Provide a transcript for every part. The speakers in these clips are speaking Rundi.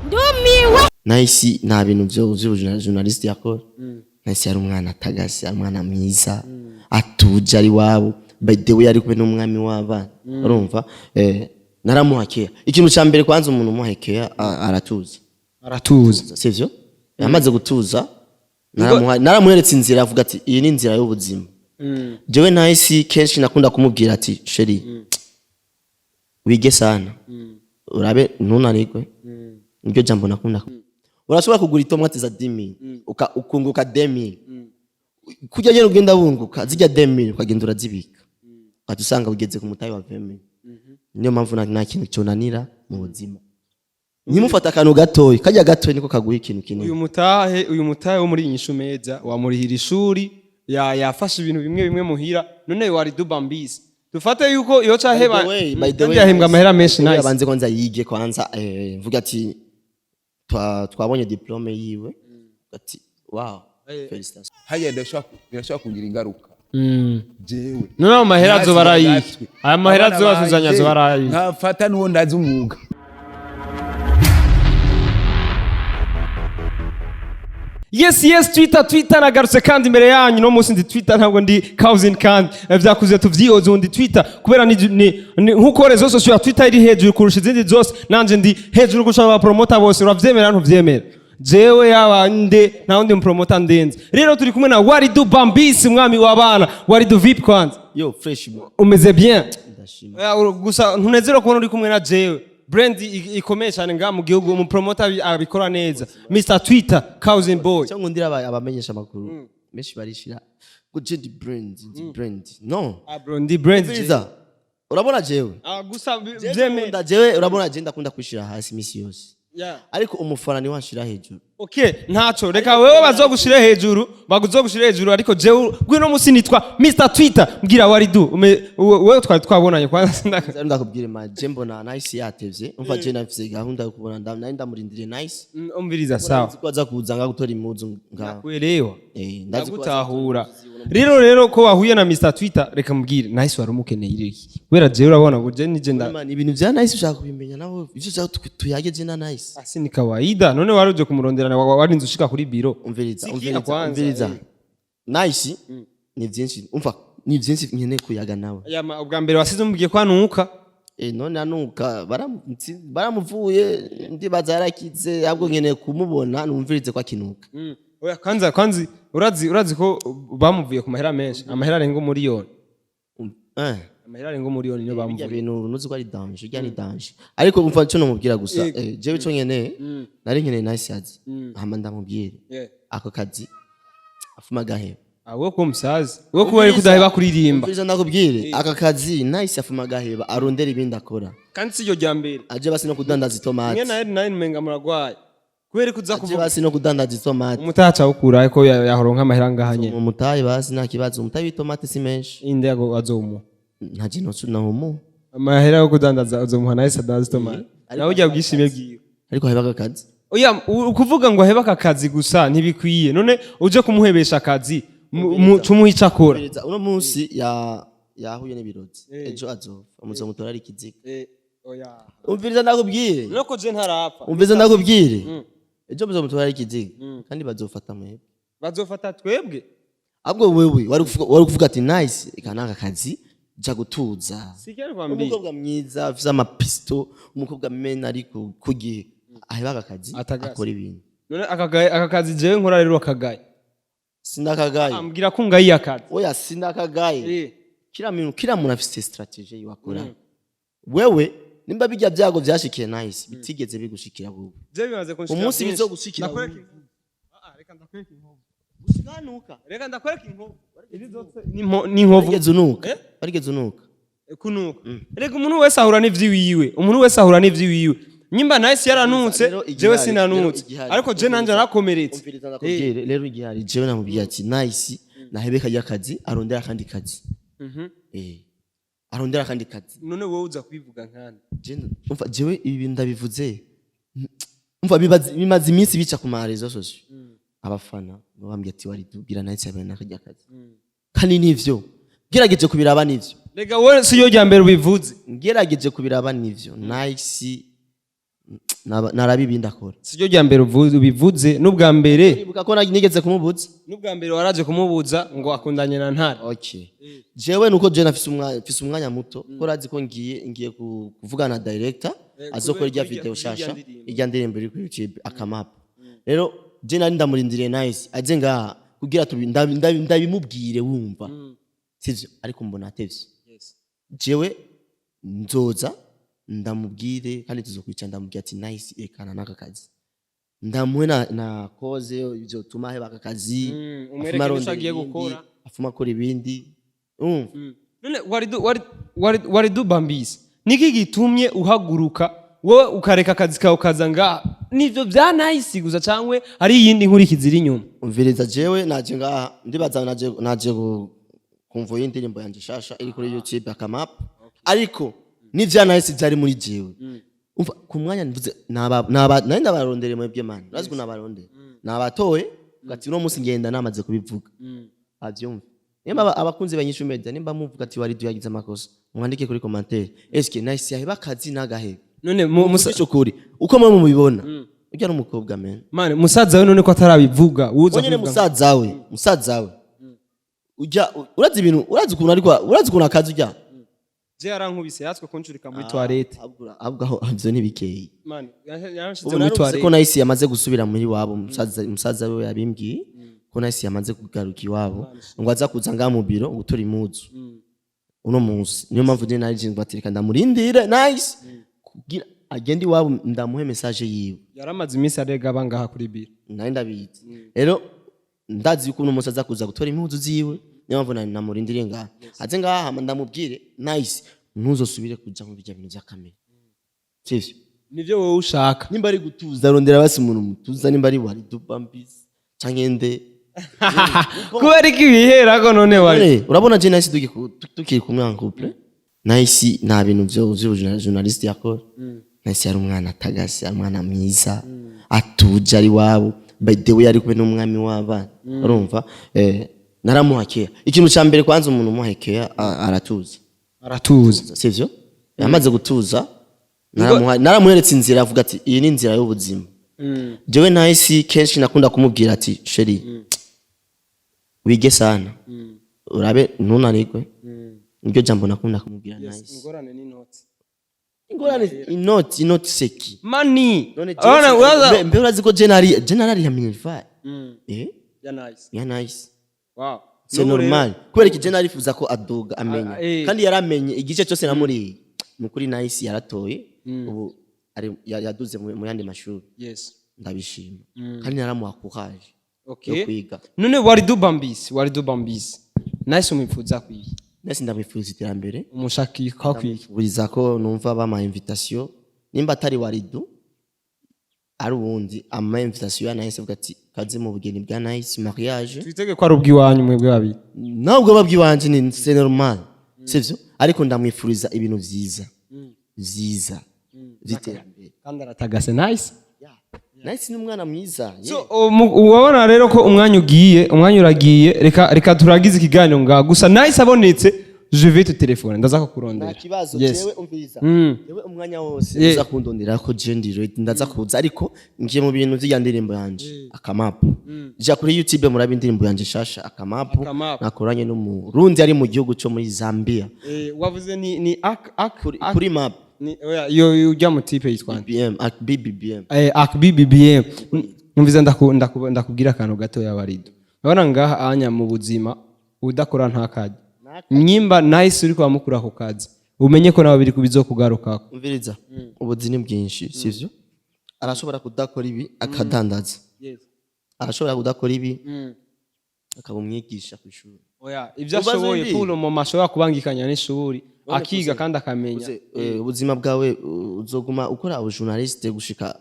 Ndumiwe. Nice, nta bintu byo vy'ubujournaliste yakora. Nice yari umwana atagase, ari umwana mwiza, atuje, ari wabo. By the way, ari kumwe n'umwami w'abana, urumva. Naramuha care. Ikintu ca mbere kwanza, umuntu umuha care aratuza. Aratuza. Sivyo? Yamaze gutuza, naramuheretse inzira, avuga ati: "Iyi ni inzira y'ubuzima." Jewe Nice kenshi nakunda kumubwira ati: "Chéri, wige sana, urabe ntunanirwe." Niryo jambo nakunda. Urashobora kugura itomati za 10,000, ukunguka 2000. Kurya nyene ugenda wunguka zirya 2000, ukagenda urazibika, ukaca usanga ugeze ku mutayi wa 20,000. Niyo mpamvu nta kintu conanira mu buzima. Ntimufate akantu gatoyi, kajya gatoyi niko kaguha ikintu kinini. Uyu mutahe wo muri Inyishu Meza wamurihira ishuri, yafashe ibintu bimwe bimwe muhira. None wari dubambisi, dufate yuko iyo caheba By the way, yahembwa amahera menshi. by the way, Nice. Abanze kwanza yige kwanza, mvuga ati twabonye diplôme yiwe, ati: "Wow, félicitations." Hariya birashobora kugira ingaruka. Jewe None ayo mahera azoba arayihe? Ntazi. Aya mahera Abana azoba atuzanye banje, azoba arayihe? Nkafata n'uwo ndazi umwuga. Yes, Twitter nagarutse kandi imbere yanyu. No munsi ndi Twitter, ntabwo ndi cousin, kandi vyakuze tuvyihoze. Ndi Twitter kubera ni nkuko réseaux sociaux ya Twitter iri hejuru kurusha izindi zose, nanje ndi hejuru kurusha aba promoter bose. Uravyemera, ntuvyemera? Jewe yaba nde, nta wundi mupromota ndenze. Rero turi kumwe na Waridu Bambisi, umwami w'abana. Waridu, vipi kwanza? Yo, fresh bro. Umeze bien? Ndashima. Gusa ntunezerwa kubona uri kumwe na jewe, brand ikomeye cyane ngaha mu gihugu, umupromota abikora neza, Mr Twitter, Cousin Boy. Cyangwa ndira abamenyesha amakuru benshi barishira ngo je ndi brand, ndi brand, no. Ah bro, ndi brand. Umviriza, urabona jewe Ah, gusa vyeme. Ndakunda jewe, urabona je ndakunda kwishira hasi imisi yose, ariko umufana ni wanshira hejuru. Okay, ntaco, reka wewe bazogushire hejuru, baguzogushire hejuru, ariko jewe gwino musi nitwa Mr Twitter. Mbwira Waridu, wewe twari twabonanye kwanza. Rero ndakubwira ma, je mbona Nice yatevye. Umva, je nafise gahunda yo kubona, nari ndamurindiriye Nice. Umviriza, sawa. Nzi ko aza kuza nga gutora impuzu ngaho. Kuelewa. Ndazi ko aza. Ndagutahura. Rero ko wahuye na Mr Twitter, reka mbwire Nice, wari umukeneye iki? Kubera jewe urabona ngo je nije nda Man, ibintu vya Nice ushaka kubimenya nawe, ivyo ushaka tuyage je na Nice. Asi ni kawaida. None wari uje kumurondera, warinze ushika kuri biro? Umviriza. Sikia Umviriza. kwanza. Umviriza, Nice ni byinshi, umva, ni byinshi nkeneye kuyaga nawe. Yama ubwa mbere wasize umubwiye ko anuka. None anuka, baramuvuye, ndibaza yarakize. Ahubwo nkeneye kumubona numvirize ko akinuka. Oya, kwanza urazi ko bamuvuye ku mahera menshi, amahera arenga umuriyoni. Amahera arenga umuriyoni niyo Bijya bamuvuye. bintu nuzi ko ari danger, bijya ni danger. Ariko umva, icyo namubwira gusa, jewe ico nkeneye, nari nkeneye Nice yazi, hama ndamubwire ako kazi afuma gaheba. Ah, wowe kuba umusazi, wowe kuba ariko udaheba kuririmba. Umviriza ndakubwire, aka kazi Nice afuma gaheba, arondera ibindi akora. Kandi si iryo rya mbere. Aje basi no kudandaza itomati. Mwe nawe nawe umenga muragwaye kubera ko uza Aje kuvuga. basi no kudandaza itomati. Umutaha awukura ariko yahoronka amahera ngaha nyene. Umutayi basi nta kibazo, umutayi w'itomati si menshi. Inde azomuha? Nta kintu nahomu. Amahera yo kudandaza uzomuha nawe sadandaza itomati, nawe ujya bwishime bwiwe. Ariko heba aka kazi. Oya, ukuvuga ngo ahebe aka kazi gusa ntibikwiye. None uje kumuhebesha akazi, tumuhe ico akora. Umviriza, uno munsi yahuye n'ibirozi, ejo azova umuzomutora ari ikiziga. Umviriza ndakubwire. Nuko je ntarapfa. Umviriza ndakubwire, ejo muzomutora ari ikiziga, kandi bazofata mwebwe. Bazofata twebwe? Ahubwo wewe wari kuvuga ati: "Nice, reka naka kazi ja gutuza." Sikari kwambia. Umukobwa mwiza afise amapisto, umukobwa mena, ari ku gihe aheba aka kazi. Atagase. Akora ibintu. None aka kazi jewe nkora rero akagaye? Sindakagaye. Ambwira ko ngayiye akazi. Oya, sindakagaye. Kila muntu afise stratégie yiwe akora. Wewe nimba bijya byago vyashikiye Nice bitigeze bigushikira wowe, Je bimaze kunshikira umunsi byinshi. bizogushikira Ndakwereka wowe. inkovu. Ah, ah, reka ndakwereka inkovu. Gushikanuka. Reka ndakwereka inkovu. Izi zose ni inkovu. Warigeze unuka? Eh? Warigeze unuka? Kunuka, reka umuntu wese ahura n'ivyiwiwe, umuntu wese ahura n'ivyiwiwe. Nyimba Nice yaranutse, Rero igihari- jewe rero sinanutse. igihari- Ariko je nanje narakomeretse. Umviriza ndakubwire, rero igihari, jewe namubwiye ati: "Nice nahebe kajya kazi, arondera akandi kazi." Arondera akandi kazi. None wowe uza kubivuga nkande? Umva, jewe ibi bintu ndabivuze, umva, bimaze iminsi bica ku ma réseaux sociaux, abafana bambwiye ati: "Wari tubwira Nice yabaye nakajya kazi." Kandi nivyo, ngerageje kubiraba nivyo. Reka, wowe si yo rya mbere ubivuze. Ngerageje kubiraba nivyo, Nice Narabe ibindi akora. Siryo rya mbere ubivuze, n'ubwa mbere. Ibuka ko nigeze kumubuza. N'ubwa mbere waraje kumubuza ngo akundanye na Ntare. Okay, jewe nuko je nafise umwanya, mfise umwanya muto, ko urazi ko ngiye kuvugana na director azokora irya kuri video irya shasha, ndirimbo. Irya ndirimbo iri kuri YouTube Akamapa. Rero je nari ndamurindiriye Nice aze ngaha kugira ndabimubwire, wumva sivyo? Ariko mbona atevye. Jewe nzoza ndamubwire kandi tuzokwica, ndamubwira ati: "Nice, ekana n'aka kazi." Ndamuhe na koze bizotuma aheba aka kazi, Umwereke afuma n'ico arondera agiye ibindi, gukora. Afuma akora ibindi, urumva? None Waridu Bambisi, niki gitumye uhaguruka wowe ukareka akazi kawe ukaza ngaha? Nivyo vya Nice gusa cyangwa ari iyindi nkurikizi iri inyuma? Umviriza, jewe naje ngaha, ndibaza naje kumva y'indirimbo yanje shasha iri kuri YouTube Akamap, ariko n'ivya Nice byari muri jewe. Umva, ku mwanya mvuze naba naba nari ndabarondere mwebwe, man, urazi ko nabarondere, nabatoye ati uno munsi ngenda namaze kubivuga, avyumva. Nimba abakunzi ba Nyishu Media, nimba muvuga ati Waridu yagize amakosa, mwandike kuri commentaire: eske Nice yaheba akazi nagaheba? None Musa ukuri uko mwe mubibona, ujya n'umukobwa, man. Mane, musaza we none ko atarabivuga, uza Wonyene kubivuga? Musaza we ujya, urazi ibintu, urazi ukuntu, ariko urazi ukuntu akazi ujya. Je yarankubise, yatswe kunshurika muri toilette. Ahubwo aho ivyo ntibikeye. Mane, yanshize Ubu muri narumvise ko toilette. Nice yamaze gusubira muri wabo. Musaza we yabimbwiye ko Nice yamaze kugaruka iwabo, ngo aza kuza ngaha mu biro gutora impuzu uno munsi. Niyo mpamvu je nari ngo ati reka ndamurindire Nice kugira agende iwabo, ndamuhe message yiwe. Yaramaze iminsi arega bangaha kuri biro. Nari ndabizi rero, ndazi yuko uno munsi aza kuza gutora impuzu ziwe. Niyo mpamvu nari namurindiriye ngaha, aze ngaha hama ndamubwire: "Nice, ntuzosubire kuja mu bijya bintu vya kamera, sivyo?" Nivyo wowe ushaka. Nimba ari gutuza, arondera basi umuntu mutuza, nimba ari Waridu Bambisi canke nde. Kubera iki biherako none wari? None, urabona je Nice tukiri kumwe en couple, Nice nta bintu vyo vy'ubujournaliste yakora. Nice yari umwana atagase, yari umwana mwiza, atuje, ari wabo. By the way, ari kumwe n'umwami w'abana, urumva? Naramuha care. Ikintu ca mbere kwanza, umuntu umuha care aratuza. Aratuza. Sivyo? Yamaze gutuza, naramuheretse inzira, avuga ati iyi ni inzira y'ubuzima. Jewe Nice kenshi nakunda kumubwira ati: "Chérie, wige sana, urabe ntunanirwe." Niryo jambo nakunda kumubwira Nice. Ingorane n'inoti. Ingorane inoti seki. Mani. None Urabona, mbe urazi ko je narariha minerval Ya Nice. Ya Nice. Wow. C'est normal, kubera iki? Je narifuza ko aduga amenya. Ah, eh. Kandi yaramenye igice cyose namuriye. Ni ukuri, Nice yaratoye, ubu yaduze mu yandi mashuri. Ndabishima kandi naramuha courage yo kwiga. None Waridu Bambisi, Waridu Bambisi, Nice umwifuza kwiye? Nice ndamwifuriza iterambere. Umushaki kwa kwiye? Ndamwifuriza ko numva bamuha invitation, nimba atari Waridu ari uwundi, ama invitation ya Nice, avuga ati kaze mu bugeni bwa Nice, mariage. Twitege ko ari ubw'iwanyu mwebwe babiri. Ntabwo babwiwanje, ni c'est normal, sivyo? Ariko ndamwifuriza ibintu vyiza vyiza vy'iterambere. Kandi aratagase Nice. Nice ni umwana mwiza. So urabona rero ko umwanya ugiye, umwanya uragiye. Reka turagize ikiganiro ngaha gusa. Nice abonetse, je vais te téléphone, ndaza Nta kukurondera. kibazo. Jewe umviriza, jewe umwanya wose uza kundondera ko je ndi ready, ndaza kuza. Ariko ngiye mu bintu vy'iya ndirimbo yanje Akamapu. Ja kuri YouTube murabe indirimbo yanje shasha Akamapu, Akamapu. nakoranye n'umurundi ari mu gihugu cyo muri Zambia. Wavuze ni ak ak Kuri, ak kuri map. Ni oya, iyo ujya mu type yitwa nde? BM BBBM. Akbi BBM. Numviza, ndakubwira akantu gato ya Waridu. Urabona ngaha anya mu buzima udakora ntakajya. Nyimba Nice uri kwa mukura ako kazi, umenye ko nawe biri kubizokugarukako. Umviriza, ubuzi ni bwinshi, sivyo? Arashobora kudakora ibi akadandaza, arashobora kudakora ibi akaba umwigisha ku ishuri. Oya, ibyo Ubaze ashoboye undi. pour le moment ashobora kubangikanya n'ishuri, akiga kandi akamenya. Uze, ubuzima bwawe uzoguma ukora ubujournaliste gushika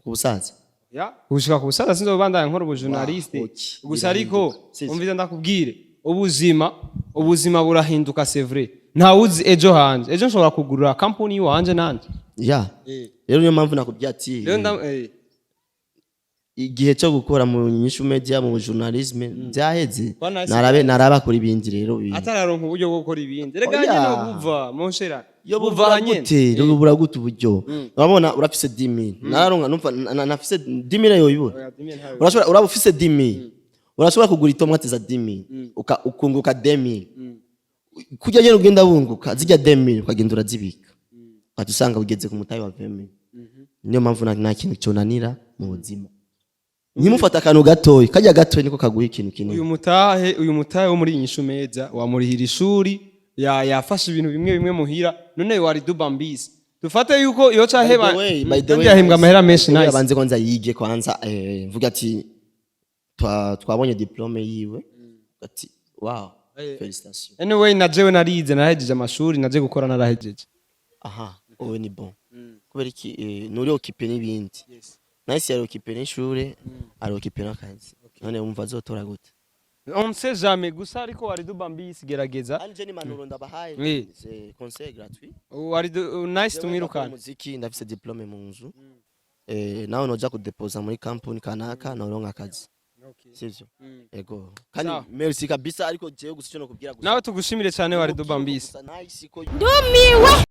ku busaza? Ya, gushika ku busaza sinzobandanya nkora ubujournaliste. Wow, okay. Gusa ariko Sivyo. umviza ndakubwire, ubuzima burahinduka, c'est vrai. Ntawuzi ejo hanje. Ejo nshobora kugurura company iwanje nanje. Ya, rero niyo mpamvu nakubwiye ati Rero Igihe cyo gukora mu Nyishu Media, mu journalisme, byaheze. Kwa Nice. Narabe akora ibindi rero Atararonka uburyo bwo gukora ibindi, rega Oya. nyene buva monshera. Yo, buva buvura nyene. gute? Rubura gute uburyo? Urabona, urafise 10,000, nararonka, numva nafise 10,000, yoyibura. Oya, 10,000 ntayo. Urashobora, uraba ufise 10,000, urashobora kugura itomati za 10,000, ukunguka 2000. Kurya nyene ugenda wunguka zirya 2000, ukagenda urazibika, ugaca usanga ugeze ku mutayi wa 20,000. Niyo mpamvu nta kintu cyonanira mu buzima. Ntimufate akantu gatoyi, kajya gatoyi niko kaguha ikintu kinini. Uyu mutahe wo muri Inyishu Media wamurihira ishuri, yafashe ibintu bimwe bimwe muhira. None wari dubambisi, dufate yuko iyo caheba By the way, yahembwa amahera menshi. Nice. Nice. Abanze kwanza yige kwanza, mvuga ati twabonye diplôme yiwe, ati wow, félicitations. Anyway, na jewe narize, narahejeje amashuri, naje gukora narahejeje. Aha, wowe ni bon kubera iki? Nuri occupé n'ibindi. Nice yari occupé n'ishure, ari occupé n'akazi, none wumva azotora gute? On ne sait jamais gusa, ariko wari dubambisi, gerageza. Anje ni manuro ndabahaye. Oui. C'est conseil gratuit. Wari Nice. Jewe ndakora Tumwirukane. umuziki, ndafise diplôme mu nzu, nawe noja kudepoza muri company kanaka, noronka akazi, sivyo? Ego, kandi Sawa. merci kabisa, ariko jewe gusa icyo nokubwira gusa Nawe tugushimire cyane, wari dubambisi. Gusa Nice ko Ndumiwe.